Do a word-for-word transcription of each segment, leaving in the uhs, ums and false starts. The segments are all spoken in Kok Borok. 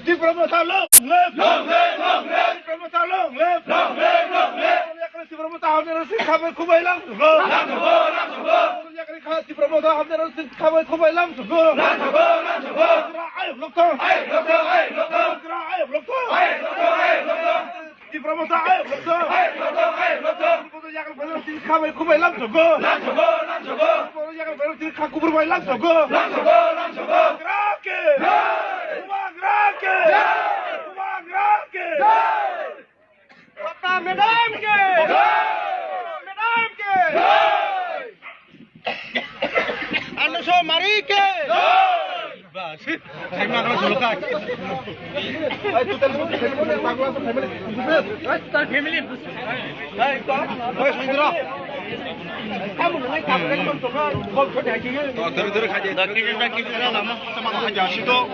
Tipra Motha long live! Long live, long live! Tipra Motha long live! Long live, long live! Tipra Motha hamjak rok sing kha bai khum bai lang sugo. Lang sugo, lang sugo. Tipra Motha hamjak rok sing kha bai khum bai lang sugo. Lang sugo, lang sugo. Tipra ayuk lokthong. Ayuk lokthong, ayuk lokthong. Tipra ayuk lokthong. Ayuk lokthong, ayuk lokthong. Tipra Motha ayuk lokthong. Ayuk lokthong, ayuk lokthong. Tipra Motha yakal bai sing kha bai khum bai lang sugo. Lang sugo, lang sugo. Tipra Motha yakal bai sing kha kubur bai lang sugo. Lang sugo, lang sugo. Bubagra ke! Jai! Bubagra ke! Jai! Bubagra ke! Jai! Mamata madam ke! Jai! Madam ke! Jai! Andoso Mari ke! Jai! Bas. Hai, mana sudah kai? Hai, total family. Hai, total family. Hai, to. Hai, Sundra. Kamu nang kamu kan to. Bol chhod hai ki. To, dere, dere, kha de. Daki, daki, daki, lama. Sama kha ja. Sito,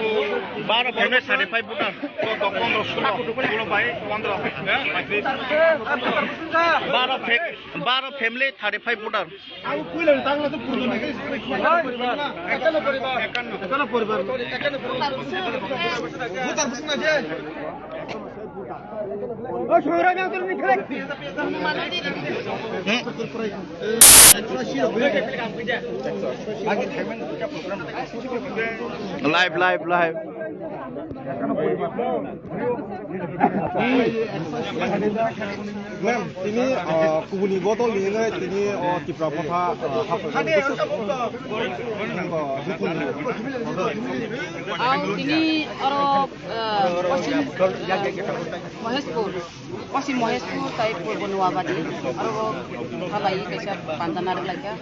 baro family thirty five voter. To, to, pondro, sulo. Sulo bai, pondro. Ya, pachis. Baro fa-, baro family thirty five voter. Ang puila ni tangla tu purdo na. Ekano poribar. Ekano poribar. Ekano poribar. Voter busuk na je. O, Sohra, yang tu ni khai. Live, live, live. Ma'am, tini, ah, kubuni bodol ni hwnwi tini, ah, Tipra Motha, ah, hap-, Ang tini oro, ah, Paschim, ah, Maheshpur, Paschim Maheshpur tai Purbo Noabadi, oro thalai kaisa panda narwk laikha,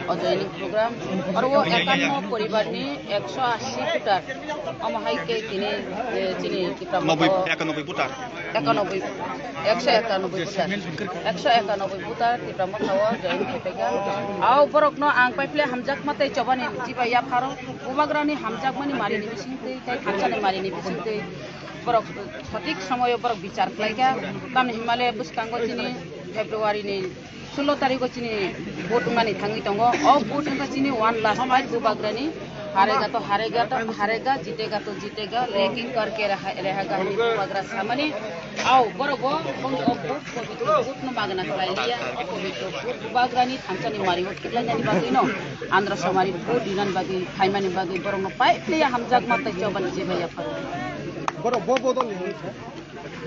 o joining program, oro o ekanno poribar ni ekso ashi voter, omo hai khe tini, eh, chini Tipra Motha o ekanoboi voter. Ekanoboi, ekso ekanoboi voter. Ekso ekanoboi voter Tipra Motha o join khaiphaikha. Ao borokno ang paiphle hamjakma tei chobani jiba yapharo. Bubagrani hamjakmani marini bisingtwi tei thansani marini bisingtwi borok sothik somoyo borok bichar khlaikha. Tamni himale bwskango chini February ni sulo tarikgo chini vote wngnani thangwi tongo. O vote wngkha chini one last fight Bubagrani. Harega to harega to harega, jitega to jitega, lekin karke raha-, rahega hwnwi Bubagra samani. Ao, borok bo, bo, o vote, pobitro vote no magna khlai liya. O pobitro vote Bubagrani thansani mari o khiklainani bagwi no, Andhra somari vote dinani bagwi, phaimani bagwi, borok no paiphle hamjakma tei chobani jiba yapharo. Borok bo bodol ni hwnwi kha?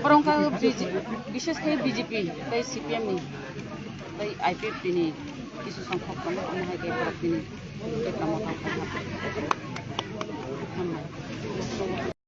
Borok wngkha B J P, bishes khe B J P tei C P M ni tei I P F T ni kisu songkhok tongo, omo hai khe borok tini Tipra Motha wngkha.